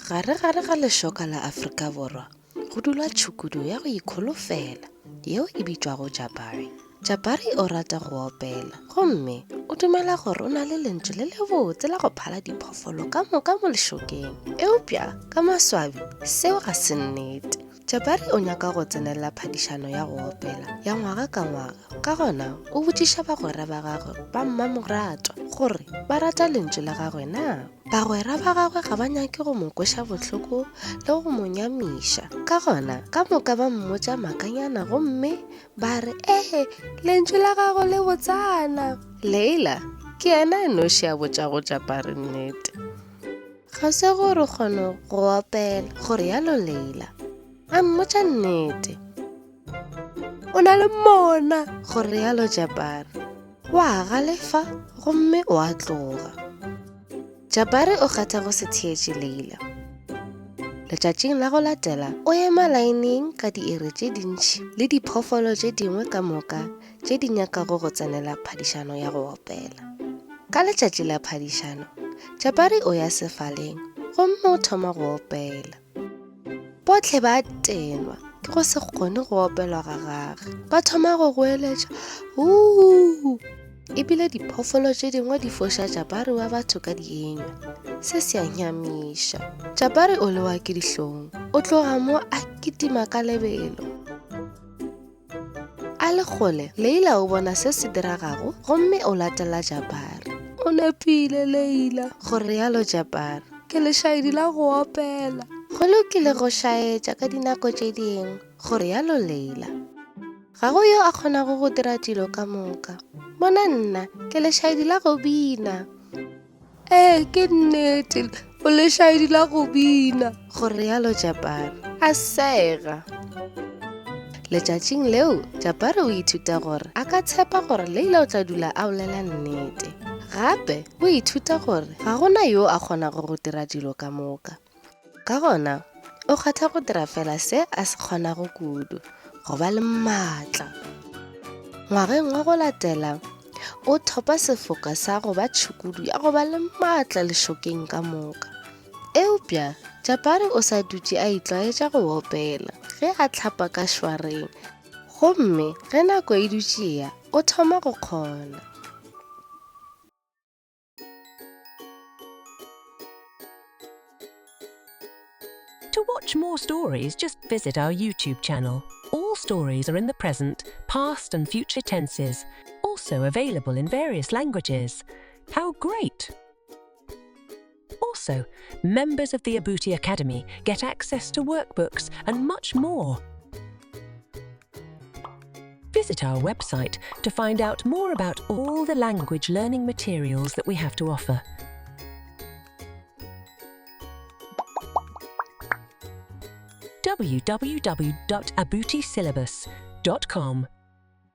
Gare-gare ga lešoka la Afrika Borwa go dula tšhukudu ya go ikholofela yeo e bitšwago Jabari. Jabari o rata go opela gomme o dumela gore o na le lentšu le lebotse la go phala diphoofolo ka moka mo lešokeng. Eupša ka maswabi seo ga se nnete. Jabari o nyaka go tsenelela phadišano ya go opela ya ngwaga ka ngwaga. Ka gona o botšiša bagwera ba gagwe ba mmamoratwa gore ba rata lentšu la gagwe na. Bagwera ba gagwe ga ba nyake go mo kweša bohloko le go mo nyamiša. Ka gona ka moka ba mmotša makanyana gomme ba re, Ee, lentšu la gago le botsana. Leila ke yena a noši a botšago Jabari nnete. Ga se gore o kgone go opela, go realo Leila. A mmotša nnete. O na le mona, go realo Jabari. O a galefa gomme o a tloga. Jabari o kgetha go se theetše Leila. Letšatšing la go latela, o ema laeneng ka diiri tše dintši le diphoofolo tše dingwe ka moka tše di nyakago go tsenela phadišano ya go opela. Ka letšatši la phadišano, Jabari o ya sefaleng gomme o thoma go opela. Bohle ba tenwa ke go se kgone go opelwa ga gage. Ba thoma go goeletša, Uu! Ebile diphoofolo tše dingwe di foša Jabari wa batho ka dienywa. Se se a nyamiša. Jabari o lewa ke dihlong. O tloga mo a kitima ka lebelo. A le kgole, Leila o bona se se diregago gomme o latela Jabari. O nepile, Leila, go realo Jabari. Ke lešaedi la go opela. Go lokile go šaetša ka dinako tše dingwe, go realo Leila. Ga go yo a kgonago go dira dilo ka moka. Bona nna, ke lešaedi la go bina. Ee, ke nnete, o lešaedi la go bina, go realo Jabari, a sega. Letšatšing leo, Jabari o ithuta gore a ka tshepa gore Leila o tla dula a bolela nnete. Gape o ithuta gore ga go na yo a kgonago go dira dilo ka moka. Ka gona, o kgetha go dira fela se a se kgonago kudu, go ba le maatla. Ngwageng wa go latela, o thopa sefoka sa go ba tšhukudu ya go ba le maatla lešokeng ka moka. Eupša Jabari o sa dutše a itlwaetša go opela ge a hlapa ka šwareng, gomme ge nako e dutše e ya, o thoma go kgona. To watch more stories, just visit our YouTube channel. All stories are in the present, past, and future tenses, also available in various languages. How great! Also, members of the Abuti Academy get access to workbooks and much more. Visit our website to find out more about all the language learning materials that we have to offer. www.abutisyllabus.com.